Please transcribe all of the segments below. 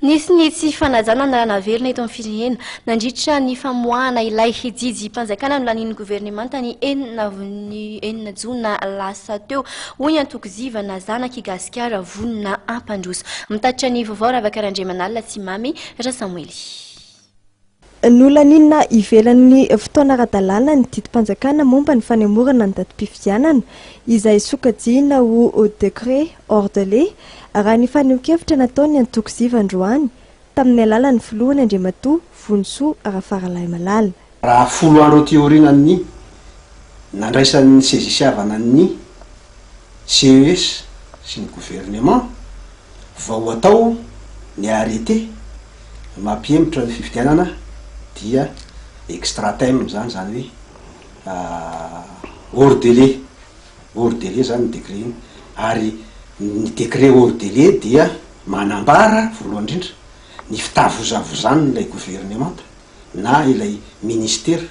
Nisy ny tsy fanajana ny lalàna velona eto amin'ny firenena nandritra ny famoahana ilay didim-panjakana nolanian'ny governemanta ny 6 ny 6 jona lasa teo, hoy ny antoko Ziva na Zanak'i Gasikara vonona hampandroso. Mitatitra ny vaovao Ravaka Randriamanalina Tsimamy Rasamoely. Nolaniana ivelan'ny fotoana ara-dalàna ny didim-panjakana momba ny fanemorana ny datim-pifidianana, izay sokajiana ho décret hors délai, raha ny fanehoan-kevitra nataon'ny antoko Ziva androany, tamin'ny alalan'ny filohany Andriamatoa Vonisoa Rafaralahimalala. Raha 10 andro aty aorianan'ny nandraisan'ny sezisiavana ny CES sy ny gouvernement vao atao ny arrêté mampihemotra ny fifidianana dia extra time zany, zany hoe hors délai, hors délai zany ny décret iny. Ary ny décret hors délai dia manambara voalohany indrindra ny fitavozavozan'ilay ilay gouvernemanta na ilay ministera,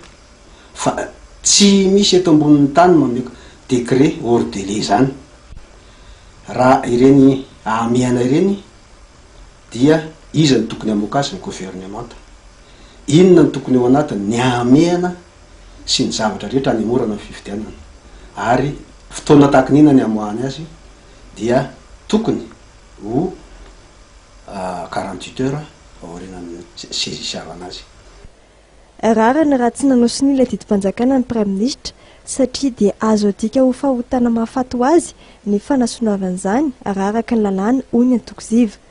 fa tsy misy eto ambonin'ny tany mamoaka décret hors délai zany. Raha ireny ahamehana ireny dia iza no tokony hamoaka azy? Ny gouvernemanta. Inona no tokony ao anatiny? Ny ahamehana sy ny zavatra rehetra hanemorana ny fifidianana. Ary fotoana tahaka ny inona ny hamoahany azy dia tokony ho 48 heures aorianan'ny sezisiavana azy. Rariny raha tsy nanao sonia ilay didim-panjakana ny Praiminisitra satria dia azo adika ho fahotana mahafaty ho azy ny fanasonoavana izany raha araka ny lalàna, hoy ny antoko Ziva.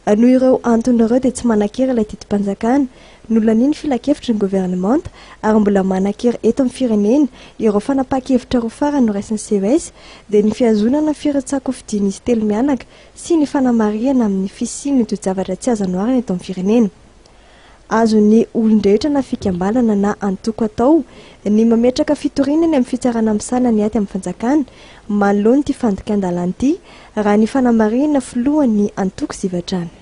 Noho ireo antony ireo dia tsy manan-kery ilay didim-panjakana nolanian'ny filankevitry ny governemanta ary mbola manan-kery eto amin'ny firenena ireo fanapahan-kevitra roa farany noraisin'ny CES dia ny fihazonana firotsahan-kofidian'izy telo mianaka sy ny fanamarihana amin'ny fisian'ny toe-javatra tsy azo anoharana eto amin'ny firenena. Azon'ny olon-drehetra na fikambanana na antoko atao ny mametraka fitoriana eny amin'ny fitsarana misahana ny ady amin'ny fanjakana manoloana ity fandikan-dalàna ity, raha ny fanamarihana filohan'ny antoko Ziva hatrany.